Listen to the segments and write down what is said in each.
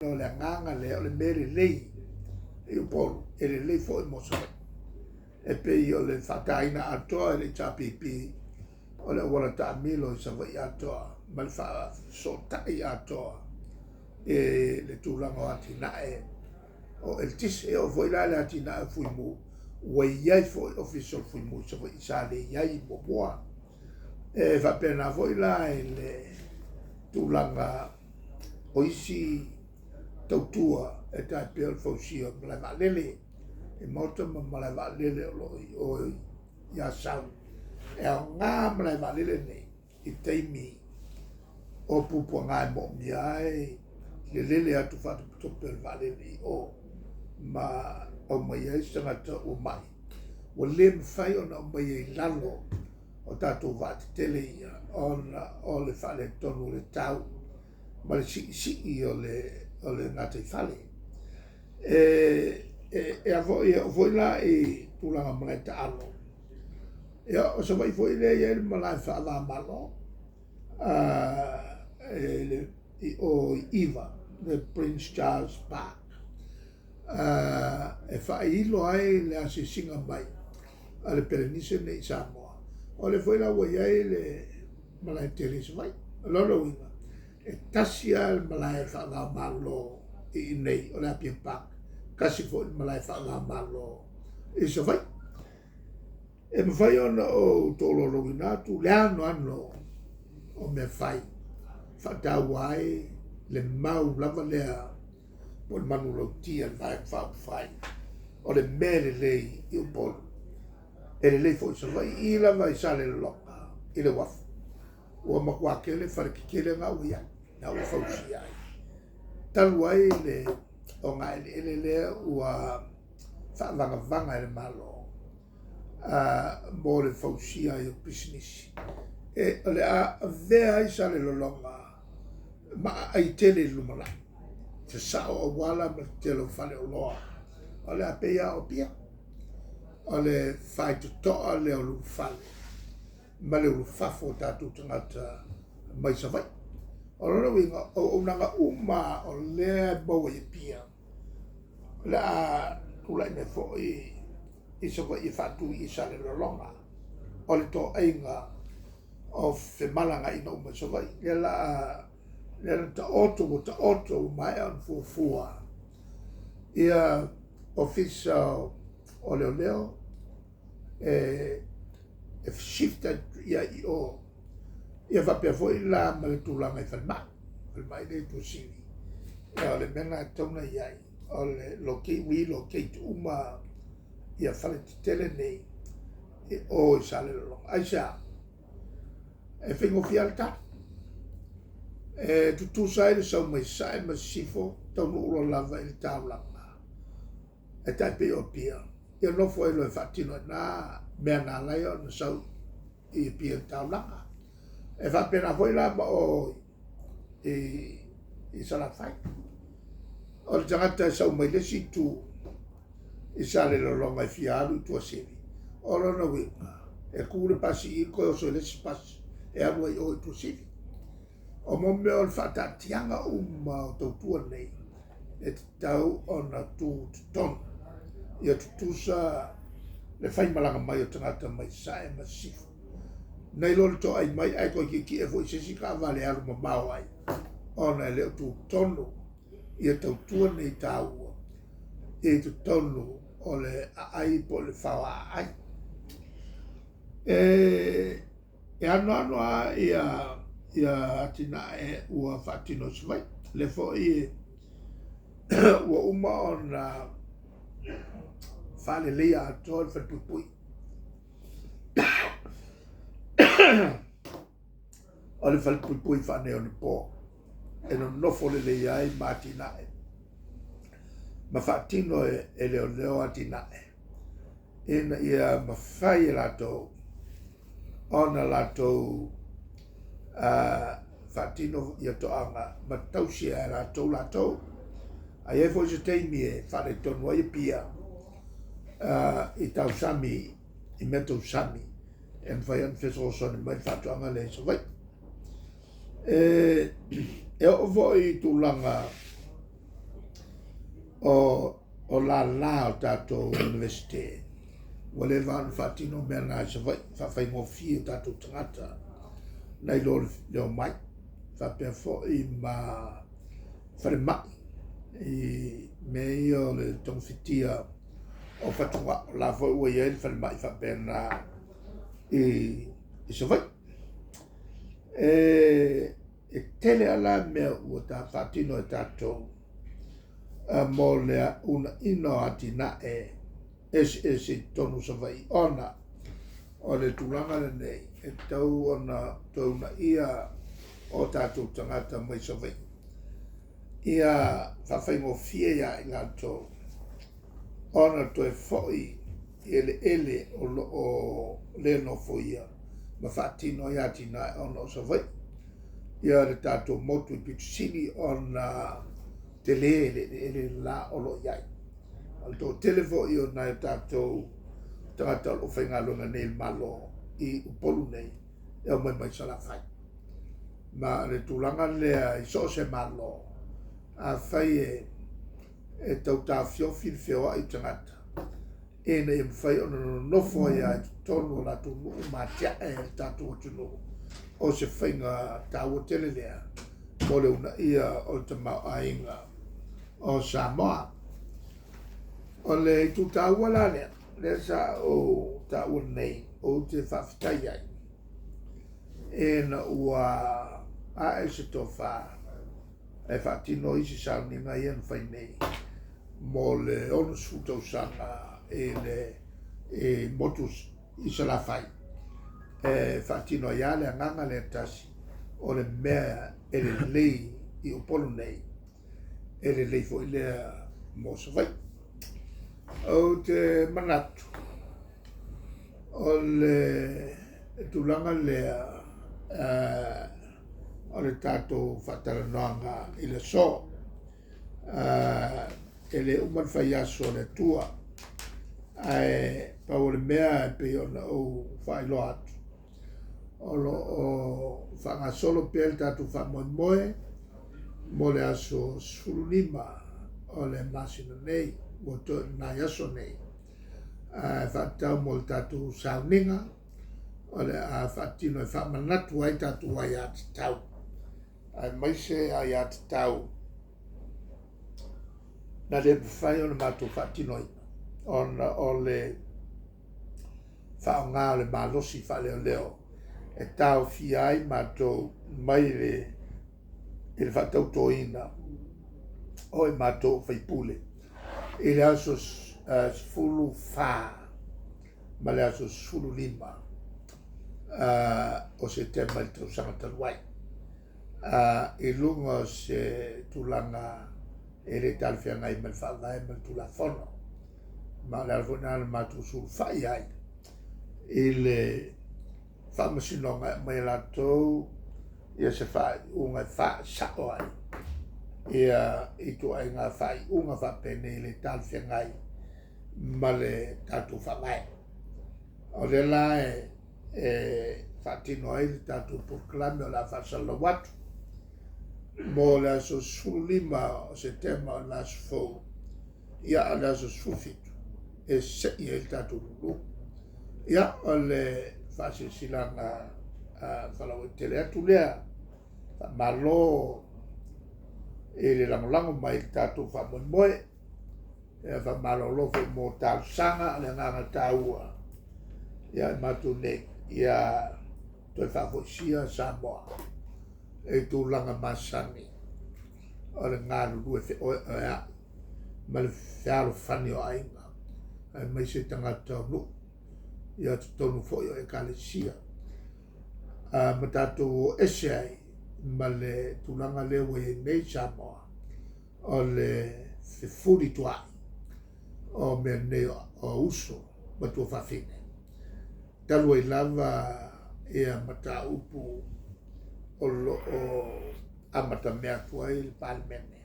O le agaga lea o le mea lelei i Upolu, e lelei foi mo Savaii. E pei o le faataina atoa e le HRPP o le auala taamilo i Savaii atoa ma le faafesootai atoa i le tulaga o atinae o eletise. E oo foi la i le atinae o Fuimu, ua i ai foi Ofisa o le Fuimu i Savaii sa le i ai muamua. E faapena foi la i le tulaga o isi tautua e tai pei o le fausia o malae vaalele i Maota ma malae vaalele o lo o i o i Asau. E aoga malae vaalele nei i taimi o puapuaga e moomia ai le lele atu faatopetope o le vaalele i o ma aumai ai se tagata ua mai, ua le mafai ona aumaia i lalo o tatou vaatetele ia ona o le faaletonu o le tau ma le siisii o le gataifale. E e a foi e oo foi la i tulaga o malae taalo, ia o Savaii foi lea e i ai le malae faava-o-Malo i o i 'Iva, le Prince Charles Park, e faailo ai le asiasiga mai a le Pelenise nei i Samoa. O lea foi la ua i ai le malae tele i Savaii. O lona uiga, e tasi lava le malae faava-o-Malo i inei o le Apia Park, tasi foi le malae faava-o-Malo i Savaii. E mafai ona ou tolaulauina atu le anoano o mea fai e faataua ai le mau lava lea po o le manulauti a le Vaega Faaupufai, o le mea lelei i Upolu, e lelei foi i Savaii. I lava i Salelologa i le uafu, ua matua tele fale tetele na ua i ai, na ua fausia ai, talu ai le ogaeleele lea ua faavagavaga e le Malo mo le fausia ai o pisinisi. E, o le a avea ai Salelologa ma aai tele i le lumanai, sasao auala ma le tele o faleoloa, o le a pei lava o Apia. O le faitotoa lea o le ulufale ma le ulufafo o tatou tagata mai Savaii. O lona uiga, o auaunaga uma o lea e maua i Apia, o le a tulai mai foi i Savaii e faatu i Salelologa. O le toaiga o femalagaaiga uma i Savaii, lea la a lea na taoto, ua taoto, ua maea ona fuafua ia Ofisa o Leoleo e shift atu i ai i o, ia faapea foi la ma le tulaga i falemai, falemai lea i Tuasivi. Ia o le mea lena e tatau ona i ai, o le locate, relocate uma ia fale tetele nei i o i Salelologa. Aisea? E faigofie lava le tali. E tutusa ai le sau mai Sasae ma Sisifo, taunuu loa lava i le taulaga e tai pei o Apia, ia nofo ai loa e faatino ai i ina mea na ala ai ona sau i Apia i le taulaga. E faapena foi la ma o i Salafai. O le tagata e sau mai le isi itu i Salelologa e fia alu i Tuasivi, o lona uiga, e tu le pasi i i toe oso i le isi pasi e alu ai i o i Tuasivi. O mo mea o le faataatiaga uma o tautua nei, e tatau ona tu totonu ia tutusa le faimalaga mai o tagata mai Sasae ma Sisifo. Nai lo le toai mai ae toe tietie foi i se isi taavale e alu mamao ai, ona e le o tutonu ia tautua nei taua i totonu o le aai po o le fao aai. E anoano lava ia atinae ua faatino i Savaii. O lea foi ua uma ona faaleleia atoa le falepuipui. O le falepuipui faaneionapo e nonofo lelei ai ma atinae ma faatino e leoleo atinae ina ia mafai e latou ona latou faatino ia toaga ma tausi e latou latou. A i ai foi se taimi e faaletonu ai Apia i tausami, i mea tausami, e mafai ona fesoasoani mai le faatoaga lea i Savaii. E oo foi i tulaga O lālā o tatou Iunivesite ua leva ona faatino mea na i Savaii, faafaigofie o tatou tagata nai lo le omai, faapea foi ma falemai i mea ia o le togafitia o fatugao, o la foi ua i ai le falemai faapena i Savaii. E tele lava la mea ua faatino e tatou mo le uunaina o atinae eseese i totonu o Savaii ona o le tulaga lenei e tatau ona toe uunaia o tatou tagata mai Savaii ia faafaigofie ia i latou ona toe foi i eleele o lo o le nofoia ma faatino ai atinae ona o Savaii ia le tatou motu e pito sili ona tele le eleele le la o lo o i ai. O le toatele foi o nai o tatou tagata o lo o faigaluega nei i le Malo i Upolu nei e omai mai Salafai. Ma o le tulaga lea i so o se Malo, afai e tau taofiofi le feoai o tagata ina ia mafai ona nonofo ai lava i totonu o latou nuu ma atiae le tatou atunuu, o se faiga taua tele lea mo le uunaia o le tamaoaiga o Samoa. O le itu taua la lea, lea sa ou taua nei, ou te faafetai ai ina ua ae se tofa e faatino isi sauniga ia na fai nei mo le 60 tausaga i le motu i Salafai e faatino ai lava le agaga lea tasi o le mea e lelei i Upolu nei, e lelei foi lea mo Savaii. Ou te manatu o le tulaga lea o le tatou faatalanoaga i le aso. E le uma le fai aso a le Atua, ae pau o le mea e pei ona ou faailoa atu, o lo o faagasolo pea le tatou faamoemoe mo le aso 15 o le masina nei, ua toe o nai aso nei, ae faatatau mo le tatou sauniga o le a faatino e faamanatu ai tatou aiatatau, aemaise aiatatau na le mafai ona matou faatinoina ona o le faaaoga o le malosi faaleoleo e taofia ai matou mai le i le faatautoina o i matou o faipule i le aso 14 ma le aso 15 o Setema i le tausaga talu ai, i luga o se tulaga e le talafeagai ma le Faavae ma le Tulafono. Ma o le ala foi lena na matou sulufai ai i le Faamasinoga e aumai e latou ia se faaiuga e faasao ai ia ituaiga faaiuga faapenei e le talafeagai ma le tatou Faavae. O lea la e faatino ai le tatou polokalame o le a faasalalau atu mo le aso 15 o Setema o le aso fou, ia o le aso 17 e sei ai le tatou lulu. Ia, o le faasilasilaga faalauaitele atu lea, faamalo i le lagolago mai i le tatou faamoemoe. Ia, faamalolo foi mo talosaga, o le agaga taua ia i matou nei, ia toe faafoisia Samoa i tulaga masani o le galulue feoeoea'i ma le fealofani o aiga, aemaise tagata o nuu, ia totonu foi o Ekalesia, ma tatou o ese ai ma le tulaga lea ua i ai nei Samoa, o le fefulituaai o mea nei o uso ma tuafafine, talu ai lava ia mataupu o lo o amatamea atu ai le Palemene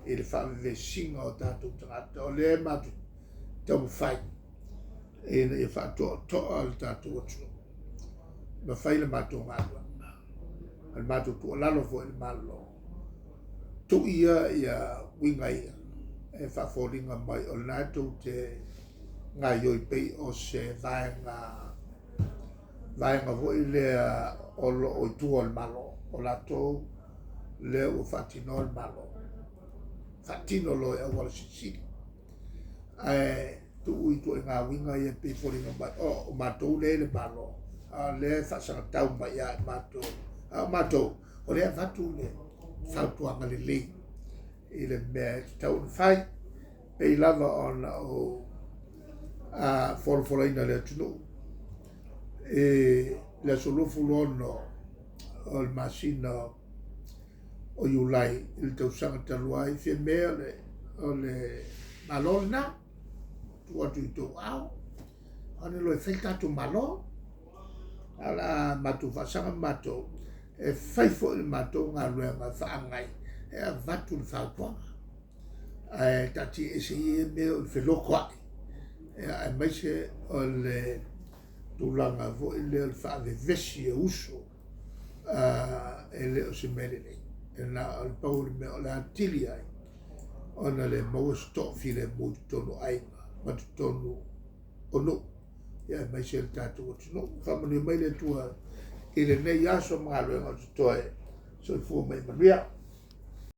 i le faavevesiga o tatou tagata. O lea e matou taumafai ina ia faatoatoa le tatou atunuu ma fai le matou galuega. O le matou tuualalo foi i le Malo, tuu ia uiga ia. E faafoliga mai o lena tou te gaoioi pei o se vaega vaega foi lea o lo o i tua o le Malo, o latou lea ua faatinoa le Malo, faatino loa e auala silisili. Ae tuu ituaiga uiga ia pei e foliga mai o matou lea e i le Malo, a o lea e faasagatau mai ia i matou, a o matou o lea e avatu le fautuaga lelei i le mea e tatau ona fai. E pei lava ona ou folafolaina i le atunuu i le aso 26 o le masina o Iulai i le tausaga talu ai, Fiame o le Malo lena, tuu atu i outou aao, o ane loa e fai le tatou Malo. Ae o le a matou faasaga matou e fai foi le matou galuega faagai e avatu le fautuaga. Ae taatia ese ia mea o le felotoai, aemaise o le tulaga foi lea o le faavevesi e uso, e le o se mea lelei. E na o le pau o le mea o le atili ai ona le maua se toafilemu i totonu o aiga ma totonu o nuu, aemaise le tatou atunuu. Faamanuia mai le Atua i lenei aso ma galuega o totoe. Soifua ma ia manuia.